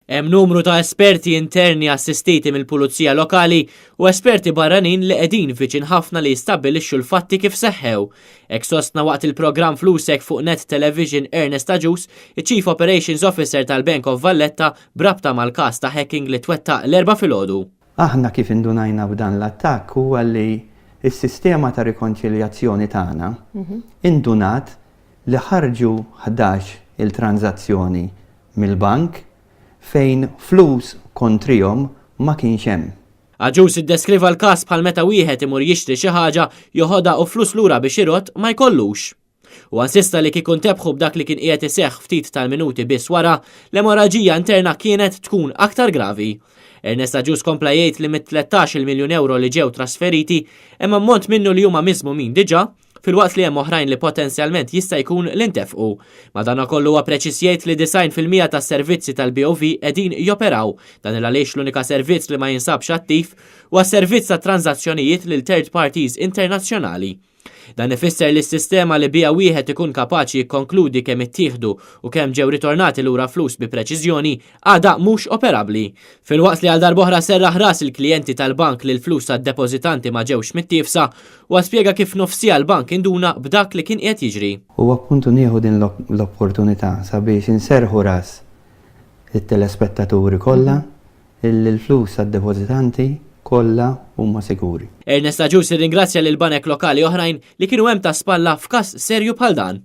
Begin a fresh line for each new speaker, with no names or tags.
Hemm numru ta' esperti interni assistiti mill-Pulizija Lokali u esperti barranin li qegħdin viċin ħafna li jistabbilixxu l-fatti kif seħħew. Hekk sostna waqt il-programm Flusek fuq Net Television Ernest Agius, iċ-Chief Operations Officer tal-Bank of Valletta b'rabta mal-każ ta' hacking li twettaq l-Erbgħa filgħodu.
Aħna kif indunajna b'dan l-attakk huwa li s-sistema ta' rikonċiljazzjoni tagħna indunat li ħarġu 11 il-tranżazzjoni mill-bank fejn flus kontrihom ma kienx hemm.
Agius iddeskriva l-każ bħal meta wieħed imur jixtri xi ħaġa, joħodha u flus lura biex irodd ma jkollux. Huwa insista li kieku ntebħu b'dak li kien qiegħed iseħħ ftit tal-minuti biss wara, l-emorraġija interna kienet tkun aktar gravi. Ernest Agius kompla jgħid li mit-13-il miljun ewro li ġew trasferiti, hemm ammont minnu li huma miżmumin diġà, filwaqt li hemm oħrajn li potenzjalment jista' jkun li ntefqu. Madankollu huwa preċiż jgħid li 90% tas-servizzi tal-BOV qegħdin joperaw. Dan il għaliex l-unika servizz li ma jinsabx attiv huwa s-servizz ta' tranżazzjonijiet lil third parties internazzjonali. Dan ifisser li s-sistema li biha wieħed ikun kapaċi jikkonkludi kemm ittieħdu u kemm ġew ritornati lura flus bi preċiżjoni għadha mhux operabbli. Filwaqt li għal darb'oħra serraħ ras il-klijenti tal-bank li l-flus tad-depożitanti ma ġewx mittiefsa, huwa spjega kif f'nofs siegħa l-bank induna b'dak li kien qiegħed jiġri.
U appuntu nieħu din l-opportunità sabiex inserrħu ras it-telespettaturi kollha illi l-flus tad-depożitanti kollha huma sikuri.
Ernest Agius irringrazzja lil banek lokali oħrajn li kienu hemm ta' spalla f'każ serju bħal dan.